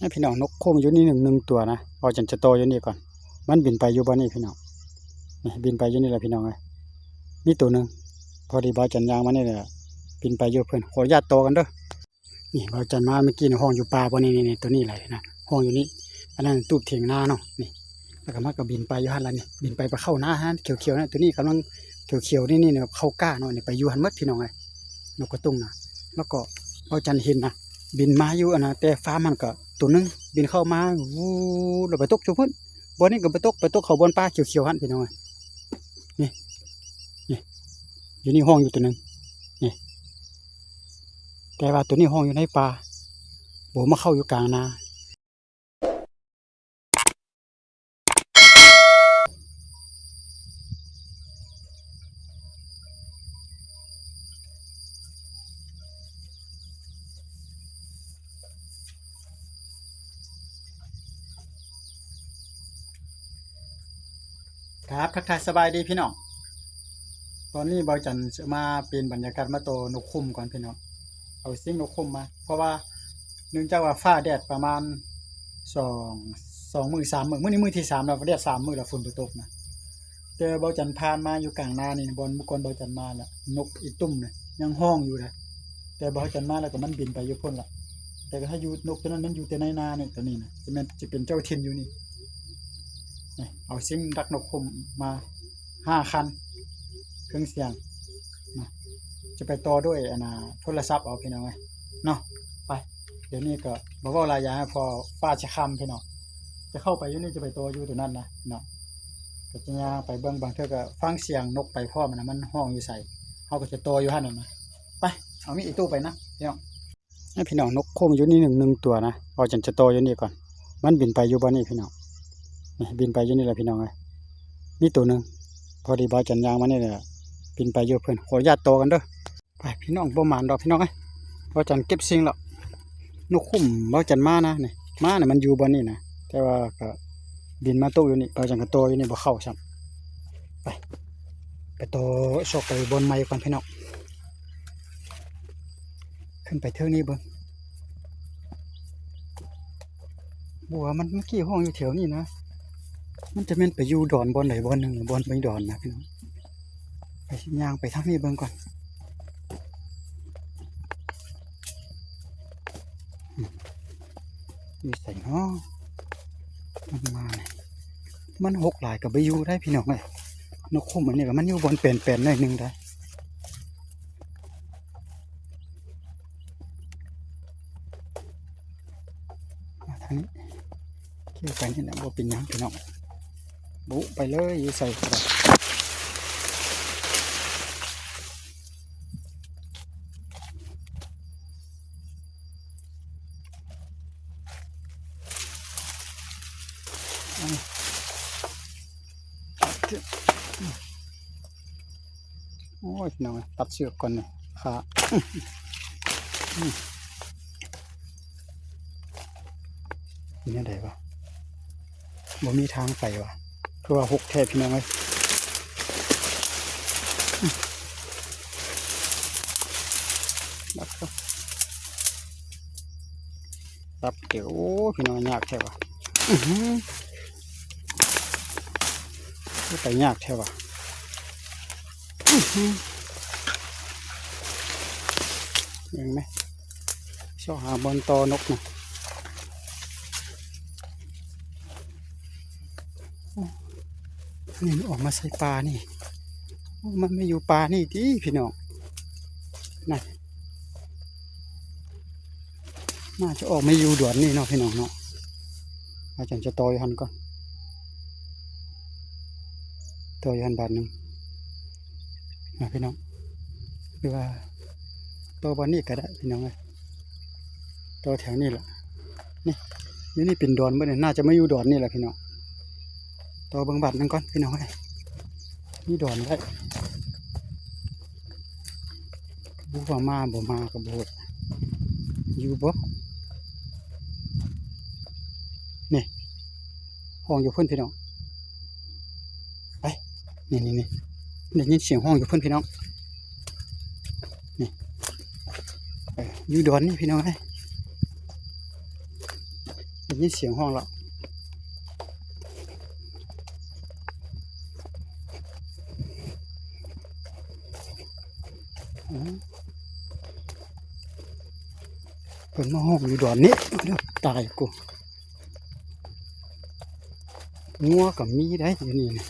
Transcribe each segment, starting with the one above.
ນີ້ພີ່ນ້ອງ ນົກໂຄມຢູ່ນີ້ໜຶ່ງ ໜຶ່ງຕົວນະ ບ່າວຈັນຈະຕໍ່ຢູ່ນີ້ກ່ອນ ມັນບິນໄປຢູ່ບ່ອນນີ້ພີ່ນ້ອງ ນີ້ບິນໄປຢູ່ນີ້ແຫຼະພີ່ນ້ອງເອີຍ ມີໂຕໜຶ່ງ ພໍດີບ່າວຈັນຍ່າງມານີ້ແຫຼະ ບິນໄປຢູ່ເພິ່ນ ຂໍອະນຸຍາດຕໍ່ກັນເດີ. ນີ້ບ່າວຈັນມາເມື່ອກີ້ນີ້ ຮ້ອງຢູ່ປ່າບໍ່ ນີ້ໆ ໂຕນີ້ແຫຼະນະ ຮ້ອງຢູ່ນີ້ ອັນນັ້ນຕູບຖຽງນາເນາະ ນີ້ ແລ້ວກໍມັນກໍບິນໄປຢູ່ຫັ້ນລະ ນີ້ບິນໄປ ໄປເຂົ້ານາຫັ້ນ ຂຽວໆ ນະ ໂຕນີ້ກຳລັງຂຽວໆ ນີ້ໆ ເຂົ້າກ້າເນາະ ນີ້ໄປຢູ່ຫັ້ນໝົດພີ່ນ້ອງເອີຍ ນົກກະຕຸງນະ ແລ້ວກໍບ່າວຈັນເຫັນນະ ບິນມາຢູ່ອັນນະ ແຕ່ຟາມຫັ້ນກໍໂຕໜຶ່ງບິນເຂົ້າມາ ວູ ແລ້ວໄປຕົກຢູ່ພຸ້ນ ບ່ອນນີ້ກໍໄປຕົກ ໄປຕົກເຂົ້າບ່ອນປ່າຂຽວໆ ຫັ້ນພີ່ນ້ອງເອີຍ ນີ້ ນີ້ ຢູ່ນີ້ຮ້ອງຢູ່ໂຕໜຶ່ງ ນີ້ ແຕ່ວ່າໂຕນີ້ຮ້ອງຢູ່ໃນປ່າ ບໍ່ມາເຂົ້າຢູ່ກາງນາ. ຄັບ ທັກທາຍສະບາຍດີພີ່ນ້ອງ ຕອນນີ້ບ່າວຈັນຈະມາປ່ຽນບັນຍາກາດມາຕໍ່ນົກໂຄມກ່ອນພີ່ນ້ອງ ເອົາສຽງນົກໂຄມມາ ເພາະວ່າເນື່ອງຈາກວ່າຟ້າແດດປະມານສອງ ສອງມື້ສາມມື້ ມື້ນີ້ມື້ທີສາມແລ້ວ ແດດສາມມື້ແລ້ວ ຝົນບໍ່ຕົກນະ ແຕ່ວ່າບ່າວຈັນຜ່ານມາຢູ່ກາງນານີ້ ບ່ອນມື້ກ່ອນບ່າວຈັນມາລະ ນົກອີຕຸ່ມນີ້ຍັງຮ້ອງຢູ່ເດ້ ແຕ່ບ່າວຈັນມາແລ້ວກໍມັນບິນໄປຢູ່ພຸ້ນລະ ແຕ່ກໍຖ້າຢູ່ ນົກໂຕນັ້ນມັນຢູ່ແຕ່ໃນນານີ້ ໂຕນີ້ນະ ຈະແມ່ນ ຈະເປັນເຈົ້າຖິ່ນຢູ່ນີ້ ນີ້ ເອົາສຽງດັກນົກໂຄມມາຫ້າຄັນ ເຄື່ອງສຽງນະ ຈະໄປຕໍ່ດ້ວຍອັນນາ ໂທລະສັບເອົາພີ່ນ້ອງເອີຍເນາະ ໄປ ດຽວນີ້ກໍບໍ່ເວົ້າຫຼາຍຢ່າງ ເພາະຟ້າຈະຄ່ຳພີ່ນ້ອງ ຈະເຂົ້າໄປຢູ່ນີ້ ຈະໄປຕໍ່ຢູ່ໂຕນັ້ນນະເນາະ ກໍຈະຍ່າງໄປເບິ່ງ ບາງເທື່ອກໍຟັງສຽງນົກໄປພ້ອມນະ ມັນຮ້ອງຢູ່ໃສ ເຮົາກໍຈະຕໍ່ຢູ່ຫັ້ນນະ ໄປ ເອົາມີດອີໂຕ້ໄປນຳພີ່ນ້ອງ. ນີ້ພີ່ນ້ອງ ນົກໂຄມຢູ່ນີ້ໜຶ່ງ ໜຶ່ງຕົວນະ ບ່າວຈັນຈະຕໍ່ຢູ່ນີ້ກ່ອນ ມັນບິນໄປຢູ່ບ່ອນນີ້ພີ່ນ້ອງ ນີ້ບິນໄປຢູ່ນີ້ແຫຼະພີ່ນ້ອງເອີຍ ມີໂຕໜຶ່ງ ພໍດີບ່າວຈັນຍ່າງມານີ້ແຫຼະ ບິນໄປຢູ່ເພິ່ນ ຂໍອະນຸຍາດຕໍ່ກັນເດີ. ໄປພີ່ນ້ອງ ບໍ່ໝານດອກພີ່ນ້ອງເອີຍ ບ່າວຈັນເກັບສິ່ງແລ້ວ ນົກໂຄມບ່າວຈັນມານະ ນີ້ ມານະ ມັນຢູ່ບ່ອນນີ້ນະ ແຕ່ວ່າກໍບິນມາຕົກຢູ່ນີ້ ບ່າວຈັນກໍຕໍ່ຢູ່ນີ້ ບໍ່ເຂົ້າຊ້ຳ ໄປ ໄປຕໍ່ຊອກໄປບ່ອນໃໝ່ກ່ອນພີ່ນ້ອງ ຂຶ້ນໄປເທິງນີ້ເບິ່ງ ບໍ່ວ່າມັນ ມັນກີ້ຮ້ອງຢູ່ແຖວນີ້ນະ ມັນຈະແມ່ນໄປຢູ່ດອນບ່ອນໃດບ່ອນໜຶ່ງ ບ່ອນໄປດອນນະພີ່ນ້ອງ ໄປ ຍ່າງໄປທາງນີ້ເບິ່ງກ່ອນ ຢູ່ໃສເນາະ ມັນມານີ້ ມັນຮົກຫຼາຍກໍບໍ່ຢູ່ໄດ໋ພີ່ນ້ອງເອີຍ ນົກໂຄມອັນນີ້ກໍມັນຢູ່ບ່ອນແປນໆ ໜ້ອຍໜຶ່ງໄດ໋. ມາທາງນີ້ ເຂົ້າໄປນີ້ແຫຼະ ບໍ່ເປັນຫຍັງພີ່ນ້ອງ ບຸໄປເລີຍ ຢູ່ໃສກໍໄດ້ ໂອ້ຍ ພີ່ນ້ອງເອີຍ ຕັດເຊືອກກ່ອນນີ້ ຂາ ເປັນແນວໃດວະ ບໍ່ມີທາງໄປວະ ຄືວ່າຮົກແທ້ພີ່ນ້ອງເອີຍ ຕັດກ່ອນ ຕັດເດ ໂອ້ ພີ່ນ້ອງ ຍາກແທ້ວະ ອື ຄືໄປຍາກແທ້ວະ ອື ເຫັນໄໝ ຊອກຫາບ່ອນຕໍ່ນົກນະ ນີ້ມັນອອກມາໃສ່ປ່ານີ້ ໂອ້ ມັນມາຢູ່ປ່ານີ້ຕິພີ່ນ້ອງ ນັ້ນ ໜ້າຈະອອກມາຢູ່ດອນນີ້ເນາະພີ່ນ້ອງເນາະ ອາຈານຈະຕໍ່ຢູ່ຫັ້ນກ່ອນ ຕໍ່ຢູ່ຫັ້ນບາດໜຶ່ງນະພີ່ນ້ອງ ຫຼືວ່າຕໍ່ບ່ອນນີ້ກໍໄດ້ພີ່ນ້ອງເອີຍ ຕໍ່ແຖວນີ້ແຫຼະ ນີ້ ຢູ່ນີ້ເປັນດອນເບິດນີ້ ໜ້າຈະມາຢູ່ດອນນີ້ແຫຼະພີ່ນ້ອງ ຕໍ່ເບິ່ງບາດໜຶ່ງກ່ອນພີ່ນ້ອງເອີຍ ມີດອນໄວ້ ບໍ່ວ່າມາບໍ່ມາກໍບໍ່ຮູ້ ຢູ່ບໍ່ ນີ້ ຮ້ອງຢູ່ພຸ້ນພີ່ນ້ອງ ໄປ ນີ້ໆໆ ໄດ້ຍິນສຽງຮ້ອງຢູ່ພຸ້ນພີ່ນ້ອງ ນີ້ ເອີ ຢູ່ດອນນີ້ພີ່ນ້ອງເອີຍ ໄດ້ຍິນສຽງຮ້ອງແລ້ວ. ອືມ ເພິ່ນມາຮ້ອງຢູ່ດອນນີ້. ຕາຍກູ ງົວກໍມີໄດ໋ຢູ່ນີ້ນະ.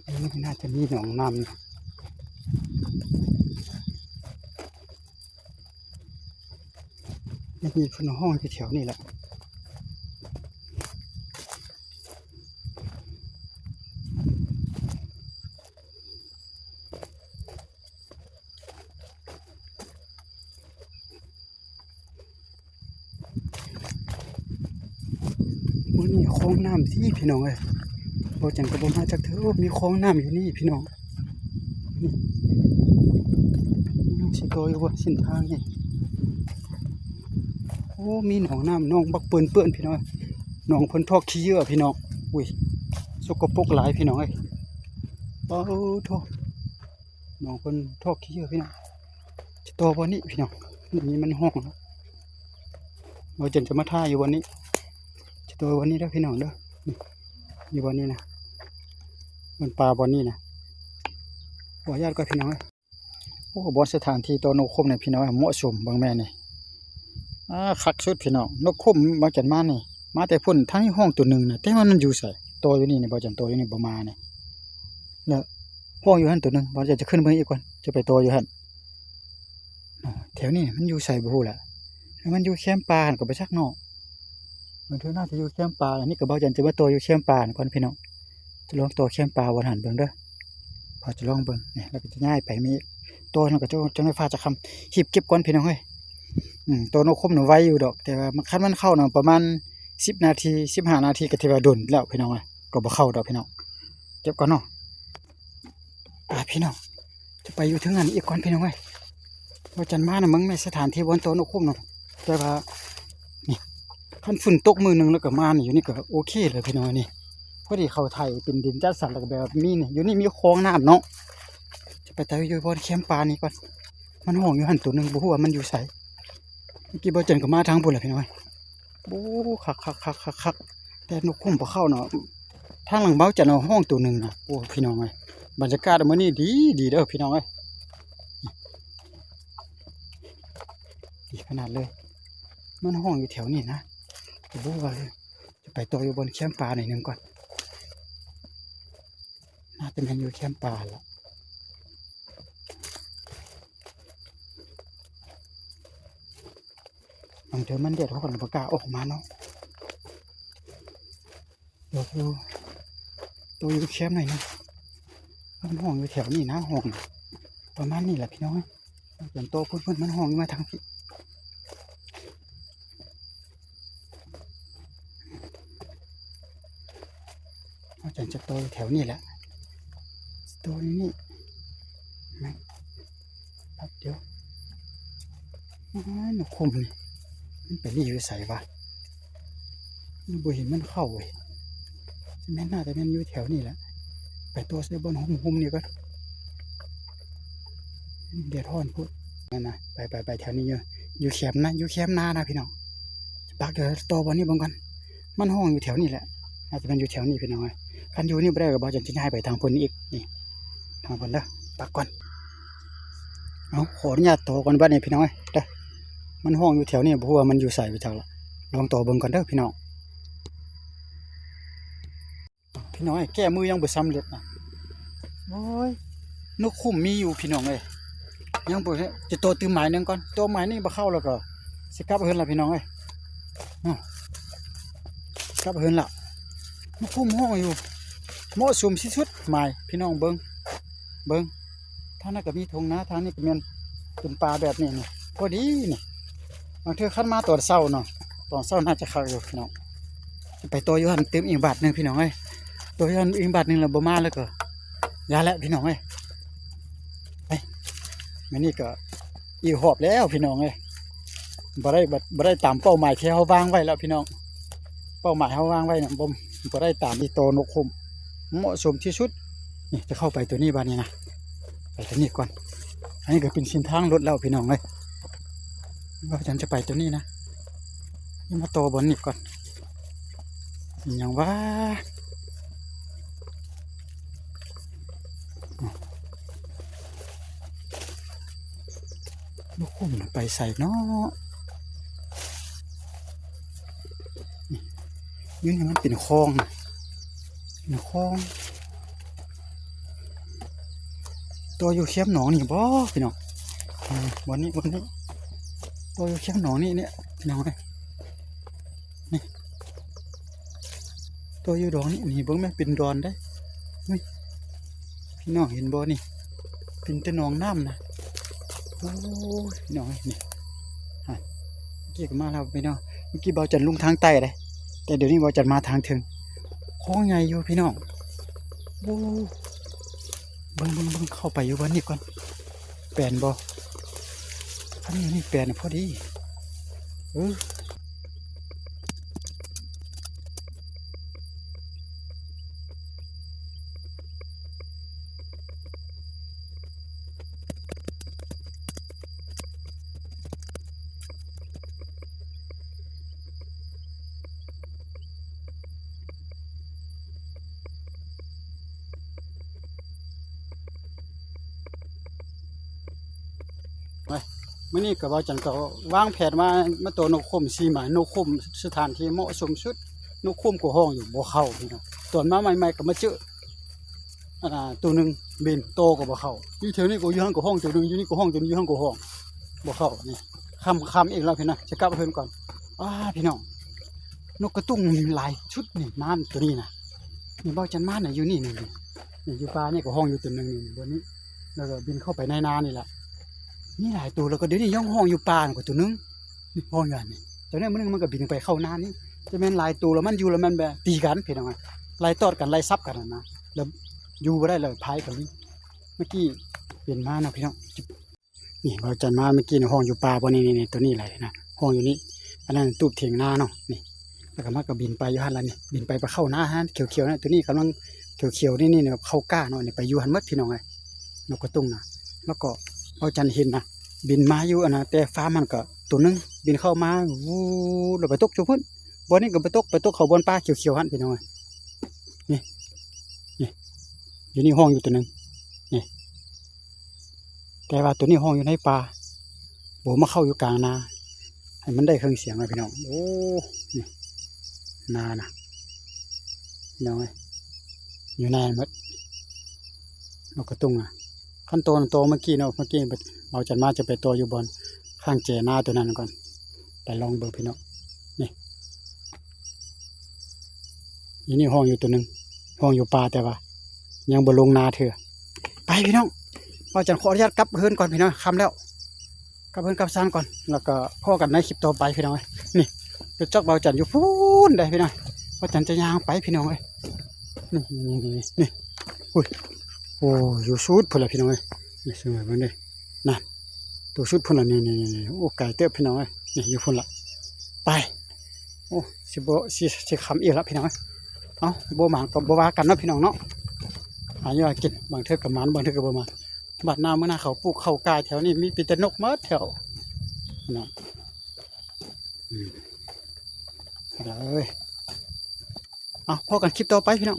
ອັນນີ້ໜ້າຈະມີໜອງນ້ຳ. ໄດ້ຍິນເພິ່ນຮ້ອງຢູ່ແຖວນີ້ແຫຼະ. ໂອ້ ນີ້ຄອງນ້ຳຕິພີ່ນ້ອງເອີຍ. ບໍ່ຈັນກໍບໍ່ມາຈັກເທື່ອ. ໂອ້ ມີຄອງນ້ຳຢູ່ນີ້ພີ່ນ້ອງ. ນີ້ ຊິຕໍ່ຢູ່ບ່ອນເສັ້ນທາງນີ້. ໂອ້ ມີໜອງນ້ຳ ໜອງບັກເປິ້ນໆ ພີ່ນ້ອງ. ໜອງເພິ່ນຖອກຂີ້ເຫຍື້ອພີ່ນ້ອງ. ອຸ້ຍ ສົກກະປົກຫຼາຍພີ່ນ້ອງເອີຍ. ປາໂທ ໜອງເພິ່ນຖອກຂີ້ເຫຍື້ອພີ່ນ້ອງ. ຈະຕໍ່ບ່ອນນີ້ພີ່ນ້ອງ. ນີ້ມັນຮ້ອງແລ້ວ. ບ່າວຈັນຈະມາຖ່າຍຢູ່ບ່ອນນີ້. ຈະຕໍ່ບ່ອນນີ້ເດີພີ່ນ້ອງເດີ. ນີ້ ຢູ່ບ່ອນນີ້ນະ. ມັນປ່າບ່ອນນີ້ນະ. ຂໍອະນຸຍາດກ່ອນພີ່ນ້ອງເອີຍ. ໂອ້ ບ່ອນສະຖານທີ່ຕໍ່ນົກຂຸ້ມນີ້ພີ່ນ້ອງ ເໝາະສົມເບິ່ງແມ່ນນີ້. ອາ ຄັກສຸດພີ່ນ້ອງ. ນົກຂຸ້ມບ່າວຈັນມານີ້ ມາແຕ່ພຸ້ນ ທາງນີ້ຮ້ອງໂຕໜຶ່ງນະ ແຕ່ວ່າມັນຢູ່ໃສ? ຕໍ່ຢູ່ນີ້ນີ້ ບ່າວຈັນຕໍ່ຢູ່ນີ້ບໍ່ມານີ້. ແລ້ວຮ້ອງຢູ່ຫັ້ນໂຕໜຶ່ງ ບ່າວຈັນຈະຂຶ້ນເບິ່ງອີກກ່ອນ ຈະໄປຕໍ່ຢູ່ຫັ້ນ. ແຖວນີ້ມັນຢູ່ໃສບໍ່ຮູ້ລະ. ມັນຢູ່ແຄມປ່າຫັ້ນກໍໄປຈັກເນາະ. ບາງເທື່ອໜ້າຈະຢູ່ແຄມປ່າ. ອັນນີ້ກໍບ່າວຈັນຈະມາຕໍ່ຢູ່ແຄມປ່າຫັ້ນກ່ອນພີ່ນ້ອງ. ຈະລອງຕໍ່ແຄມປ່າບ່ອນຫັ້ນເບິ່ງເດີ. ພາຈະລອງເບິ່ງນີ້ ແລ້ວກໍຈະຍ້າຍໄປມີອີກ. ຕໍ່ນັ້ນກໍຈະ ຈັ່ງໄດ້ຟ້າຈະຄ່ຳ. ຮີບເກັບກ່ອນພີ່ນ້ອງເອີຍ. ອືມ ຕໍ່ນົກຂຸ້ມນະໄວຢູ່ດອກ ແຕ່ວ່າຄັນມັນເຂົ້ານະປະມານສິບນາທີ ສິບຫ້ານາທີ ກໍຖືວ່າດົນແລ້ວພີ່ນ້ອງເອີຍ. ກໍບໍ່ເຂົ້າດອກພີ່ນ້ອງ. ເກັບກ່ອນເນາະ. ອ່າ ພີ່ນ້ອງ ຈະໄປຢູ່ເທິງນັ້ນອີກກ່ອນພີ່ນ້ອງເອີຍ. ວ່າຈັນມານະ ເບິ່ງແມ່ນສະຖານທີ່ບ່ອນຕໍ່ນົກຂຸ້ມນະ. ແຕ່ວ່ານີ້ ຄັນຝົນຕົກມື້ໜຶ່ງແລ້ວກໍມານີ້ ຢູ່ນີ້ກໍໂອເຄເລີຍພີ່ນ້ອງ. ນີ້ ພໍດີເຂົາໄຖເປັນດິນຈັດສັນ ແລ້ວກໍແບບມີນີ້ ຢູ່ນີ້ມີຄອງນ້ຳເນາະ. ຈະໄປແຕ່ຢູ່ບ່ອນແຄມປ່ານີ້ກ່ອນ. ມັນຮ້ອງຢູ່ຫັ້ນໂຕໜຶ່ງ ບໍ່ຮູ້ວ່າມັນຢູ່ໃສ. ເມື່ອກີ້ບ່າວຈັນກໍມາທາງພຸ້ນແຫຼະພີ່ນ້ອງເອີຍ. ໂອ້ ຄັກໆໆໆໆ. ແຕ່ນົກຂຸ້ມບໍ່ເຂົ້າເນາະ. ທາງຫຼັງບ່າວຈັນເອົາຮ້ອງໂຕໜຶ່ງນະ. ໂອ້ ພີ່ນ້ອງເອີຍ ບັນຍາກາດມື້ນີ້ດີ ດີເດີພີ່ນ້ອງເອີຍ. ດີຂະໜາດເລີຍ. ມັນຮ້ອງຢູ່ແຖວນີ້ນະ. ກໍບໍ່ຮູ້ວ່າ ຈະໄປຕໍ່ຢູ່ບ່ອນແຄມປ່າໜ້ອຍໜຶ່ງກ່ອນ. ໜ້າຈະແມ່ນຢູ່ແຄມປ່າລະ. ບາງເທື່ອມັນແດດຮ້ອນ ບໍ່ກ້າອອກມາເນາະ. ໂຕຢູ່ ໂຕຢູ່ແຄມໜ້ອຍໜຶ່ງ. ມັນຮ້ອງຢູ່ແຖວນີ້ນະ ຮ້ອງປະມານນີ້ແຫຼະພີ່ນ້ອງ. ເປັນໂຕພຸ້ນໆ ມັນຮ້ອງມາທາງພີ້. ເຮົາຈະ ຈະໂຕຢູ່ແຖວນີ້ແຫຼະ. ໂຕຢູ່ນີ້ ແມ່ນ ແປັບດຽວ. ອ້າ ນົກຂຸ້ມນີ້ ມັນໄປລີ້ຢູ່ໃສວະ? ຍັງບໍ່ເຫັນມັນເຂົ້າເວີຍ. ແມ່ນ ໜ້າຈະແມ່ນຢູ່ແຖວນີ້ແຫຼະ. ໄປຕໍ່ໃສ່ບ່ອນຮົ່ມໆນີ້ກ່ອນ. ແດດຮ້ອນໂພດ. ນັ້ນນະ ໄປ ໄປ ໄປແຖວນີ້ຢູ່ ຢູ່ແຄມນະ ຢູ່ແຄມນານະພີ່ນ້ອງ. ປັກເດີ ຕໍ່ບ່ອນນີ້ເບິ່ງກ່ອນ. ມັນຮ້ອງຢູ່ແຖວນີ້ແຫຼະ. ອາດຈະແມ່ນຢູ່ແຖວນີ້ພີ່ນ້ອງເອີຍ. ຄັນຢູ່ນີ້ບໍ່ໄດ້ກໍບໍ່ ຈະ ຈະຍ້າຍໄປທາງພຸ້ນອີກ. ນີ້ ທາງພຸ້ນເດີ. ປັກກ່ອນ. ເອົາ ຂໍອະນຸຍາດຕໍ່ກ່ອນບັດນີ້ພີ່ນ້ອງເອີຍເດີ. ມັນຮ້ອງຢູ່ແຖວນີ້ ບໍ່ຮູ້ວ່າມັນຢູ່ໃສໄປຈັກລະ. ລອງຕໍ່ເບິ່ງກ່ອນເດີພີ່ນ້ອງ. ພີ່ນ້ອງເອີຍ ແກ້ມືຍັງບໍ່ສຳເລັດນະ. ໂອ້ຍ ນົກຂຸ້ມມີຢູ່ພີ່ນ້ອງເອີຍ. ຍັງບໍ່ ຈະຕໍ່ຕື່ມໝາຍໜຶ່ງກ່ອນ. ຕໍ່ໝາຍນີ້ບໍ່ເຂົ້າແລ້ວກໍຊິກັບເຮືອນລະພີ່ນ້ອງເອີຍ. ເນາະ ກັບເຮືອນລະ. ນົກຂຸ້ມຮ້ອງຢູ່ ເໝາະສົມທີ່ສຸດໝາຍ ພີ່ນ້ອງເບິ່ງ ເບິ່ງ. ທາງນັ້ນກໍມີທົ່ງນາ ທາງນີ້ກໍແມ່ນເປັນປ່າແບບນີ້ນີ້ ພໍດີນີ້. ບາງເທື່ອຄັນມາຕອນເຊົ້າເນາະ ຕອນເຊົ້າໜ້າຈະຄັກຢູ່ພີ່ນ້ອງ. ຈະໄປຕໍ່ຢູ່ຫັ້ນຕື່ມອີກບາດໜຶ່ງພີ່ນ້ອງເອີຍ. ຕໍ່ຢູ່ຫັ້ນອີກບາດໜຶ່ງແລ້ວບໍ່ມາແລ້ວກໍຢ່າແຫຼະພີ່ນ້ອງເອີຍ. ໄປ ມື້ນີ້ກໍອີກຮອບແລ້ວພີ່ນ້ອງເອີຍ. ບໍ່ໄດ້ ບໍ່ ບໍ່ໄດ້ຕາມເປົ້າໝາຍທີ່ເຮົາວາງໄວ້ແລ້ວພີ່ນ້ອງ. ເປົ້າໝາຍເຮົາວາງໄວ້ນະ ບໍ່ ບໍ່ໄດ້ຕາມ. ນີ້ຕໍ່ນົກຂຸ້ມ ເໝາະສົມທີ່ສຸດ. ນີ້ຈະເຂົ້າໄປໂຕນີ້ບາດນີ້ນະ. ໄປໂຕນີ້ກ່ອນ. ອັນນີ້ກໍເປັນເສັ້ນທາງລົດແລ້ວພີ່ນ້ອງເອີຍ. ວ່າຈັ່ງຈະໄປຕົວນີ້ນະ ມາຕໍ່ບ່ອນນີ້ກ່ອນ. ອີຫຍັງວະ? ນກຂຸ້ມໄປໃສເນາະ? ນີ້ ຢູ່ນີ້ມັນເປັນຄອງນະ ເປັນຄອງ. ຕົວຢູ່ແຄມໜອງນີ້ບໍ່ພີ່ນ້ອງ? ເອີ ບ່ອນນີ້ ບ່ອນນີ້ ຕົວຢູ່ແຄມໜອງນີ້ ນີ້ພີ່ນ້ອງເອີຍ. ນີ້ ຕົວຢູ່ດອນນີ້ ນີ້ເບິ່ງແມ່ນເປັນດອນເດ້. ອຸ້ຍ ພີ່ນ້ອງເຫັນບໍ່ນີ້? ເປັນແຕ່ໜອງນ້ຳນະ. ໂອ້ຍ ພີ່ນ້ອງເອີຍ ນີ້ ຫັ້ນ ເມື່ອກີ້ກໍມາແລ້ວພີ່ນ້ອງ. ເມື່ອກີ້ບ່າວຈັນລົງທາງໃຕ້ເດ້ ແຕ່ດຽວນີ້ບ່າວຈັນມາທາງເທິງ. ຄອງໃຫຍ່ຢູ່ພີ່ນ້ອງ. ໂອ້ ເບິ່ງ ເບິ່ງ ເບິ່ງ ເຂົ້າໄປຢູ່ບ່ອນນີ້ກ່ອນ. ແປນບໍ່? ຄັນຢູ່ນີ້ແປນພໍດີ. ເອີ ມື້ນີ້ກໍບ່າວຈັນກໍວາງແຜນວ່າມາຕໍ່ນົກຂຸ້ມສີ່ໝາຍ ນົກຂຸ້ມສະຖານທີ່ເໝາະສົມສຸດ. ນົກຂຸ້ມກໍຮ້ອງຢູ່ບໍ່ເຂົ້າພີ່ນ້ອງ. ຕອນມາໃໝ່ໆກໍມາເຈີ ອັນນ່າ ໂຕໜຶ່ງບິນຕໍ່ກໍບໍ່ເຂົ້າ. ຢູ່ແຖວນີ້ກໍຢູ່ຫັ້ນກໍຮ້ອງໂຕໜຶ່ງ ຢູ່ນີ້ກໍຮ້ອງໂຕໜຶ່ງ ຢູ່ຫັ້ນກໍຮ້ອງບໍ່ເຂົ້າ. ນີ້ຄ່ຳໆອີກແລ້ວພີ່ນ້ອງ ຈະກັບເຮືອນກ່ອນ. ອ້າ ພີ່ນ້ອງ ນົກກະຕຸ້ງມີຫຼາຍຊຸດນີ້ ມາໂຕນີ້ນະ. ນີ້ບ່າວຈັນມານະ ຢູ່ນີ້ ນີ້ ນີ້ ຢູ່ປ່ານີ້ກໍຮ້ອງຢູ່ໂຕໜຶ່ງນີ້ ບ່ອນນີ້ ແລ້ວກໍບິນເຂົ້າໄປໃນນານີ້ລະ. ມີຫຼາຍໂຕ ແລ້ວກໍດຽວນີ້ຍັງຮ້ອງຢູ່ປ່ານັ້ນກໍໂຕໜຶ່ງ ນີ້ຮ້ອງຢູ່ຫັ້ນນີ້. ຕອນນີ້ມື້ໜຶ່ງມັນກໍບິນໄປເຂົ້ານານີ້ ຈະແມ່ນຫຼາຍໂຕ ແລ້ວມັນຢູ່ ແລ້ວມັນແບບຕີກັນພີ່ນ້ອງ ໄລ່ຕອດກັນ ໄລ່ສັບກັນຫັ້ນນະ ແລ້ວຢູ່ບໍ່ໄດ້ ແລ້ວພາຍກໍມີ. ເມື່ອກີ້ເປັນມາເນາະພີ່ນ້ອງ. ນີ້ບ່າວຈັນມາເມື່ອກີ້ນີ້ ຮ້ອງຢູ່ປ່າບໍ່ ນີ້ ນີ້ ນີ້ ໂຕນີ້ແຫຼະນະ ຮ້ອງຢູ່ນີ້. ອັນນັ້ນຕູບຖຽງນາເນາະ ນີ້ ແລ້ວກໍມັນກໍບິນໄປຢູ່ຫັ້ນລະນີ້ ບິນໄປ ໄປເຂົ້ານາຫັ້ນ ຂຽວໆນະ. ໂຕນີ້ກຳລັງຂຽວໆ ນີ້ ນີ້ ນີ້ ເຂົ້າກ້າເນາະ ນີ້ໄປຢູ່ຫັ້ນໝົດພີ່ນ້ອງເອີຍ ນົກກະຕຸ້ງນະ. ແລ້ວກໍບ່າວຈັນເຫັນນະ ບິນມາຢູ່ອັນນະ ແຕ່ຟາມຫັ້ນກໍໂຕໜຶ່ງບິນເຂົ້າມາ ວູ ແລ້ວໄປຕົກຢູ່ພຸ້ນ. ບ່ອນນີ້ກໍໄປຕົກ ໄປຕົກເຂົ້າບ່ອນປ່າຂຽວໆຫັ້ນພີ່ນ້ອງເອີຍ. ນີ້ ນີ້ ຢູ່ນີ້ຮ້ອງຢູ່ໂຕໜຶ່ງ ນີ້ ແຕ່ວ່າໂຕນີ້ຮ້ອງຢູ່ໃນປ່າ ບໍ່ມາເຂົ້າຢູ່ກາງນາ ໃຫ້ມັນໄດ້ເຄິ່ງສຽງນະພີ່ນ້ອງ. ໂອ້ ນີ້ ນານະ ພີ່ນ້ອງເອີຍ ຢູ່ໃນໝົດ ນົກກະຕຸ້ງນະ. ຄັນໂຕນັ້ນ ໂຕເມື່ອກີ້ເນາະ ເມື່ອກີ້ບ່າວຈັນມາຈະໄປຕໍ່ຢູ່ບ່ອນຂ້າງແຈນາໂຕນັ້ນກ່ອນ ໄປລອງເບິ່ງພີ່ນ້ອງ. ນີ້ ຢູ່ນີ້ຮ້ອງຢູ່ໂຕໜຶ່ງ ຮ້ອງຢູ່ປ່າ ແຕ່ວ່າຍັງບໍ່ລົງນາເທື່ອ. ໄປພີ່ນ້ອງ ບ່າວຈັນຂໍອະນຸຍາດກັບເຮືອນກ່ອນພີ່ນ້ອງ ຄ່ຳແລ້ວ ກັບເຮືອນກັບຊານກ່ອນ ແລ້ວກໍພໍ້ກັນໃນຄລິບຕໍ່ໄປພີ່ນ້ອງເອີຍ. ນີ້ ລົດຈັກບ່າວຈັນຢູ່ພຸ້ນເດ້ພີ່ນ້ອງ ບ່າວຈັນຈະຍ່າງໄປພີ່ນ້ອງເອີຍ. ນີ້ ນີ້ ນີ້ ນີ້ ອຸ້ຍ ໂອ້ ຢູ່ສຸດພຸ້ນລະພີ່ນ້ອງເອີຍ. ນີ້ ສວຍເບິ່ງເດ້ ນັ້ນ ໂຕສຸດພຸ້ນລະ ນີ້ ນີ້ ນີ້ ໂອ້ ໄກເຕີບພີ່ນ້ອງເອີຍ. ນີ້ ຢູ່ພຸ້ນລະ ໄປ. ໂອ້ ຊິບໍ່ ຊິ ຊິຄ່ຳອີກລະພີ່ນ້ອງເອີຍ. ເອົ້າ ບໍ່ມາກໍບໍ່ວ່າກັນເນາະພີ່ນ້ອງເນາະ ຫາຢູ່ຫາກິນ ບາງເທື່ອກໍໝານ ບາງເທື່ອກໍບໍ່ໝານ. ບາດໜ້າມື້ໜ້າເຂົາປູກເຂົ້າກາຍແຖວນີ້ ມີ ມີແຕ່ນົກໝົດແຖວເນາະ. ອືມ ເອີຍ ເອົາ ພໍ້ກັນຄລິບຕໍ່ໄປພີ່ນ້ອງ.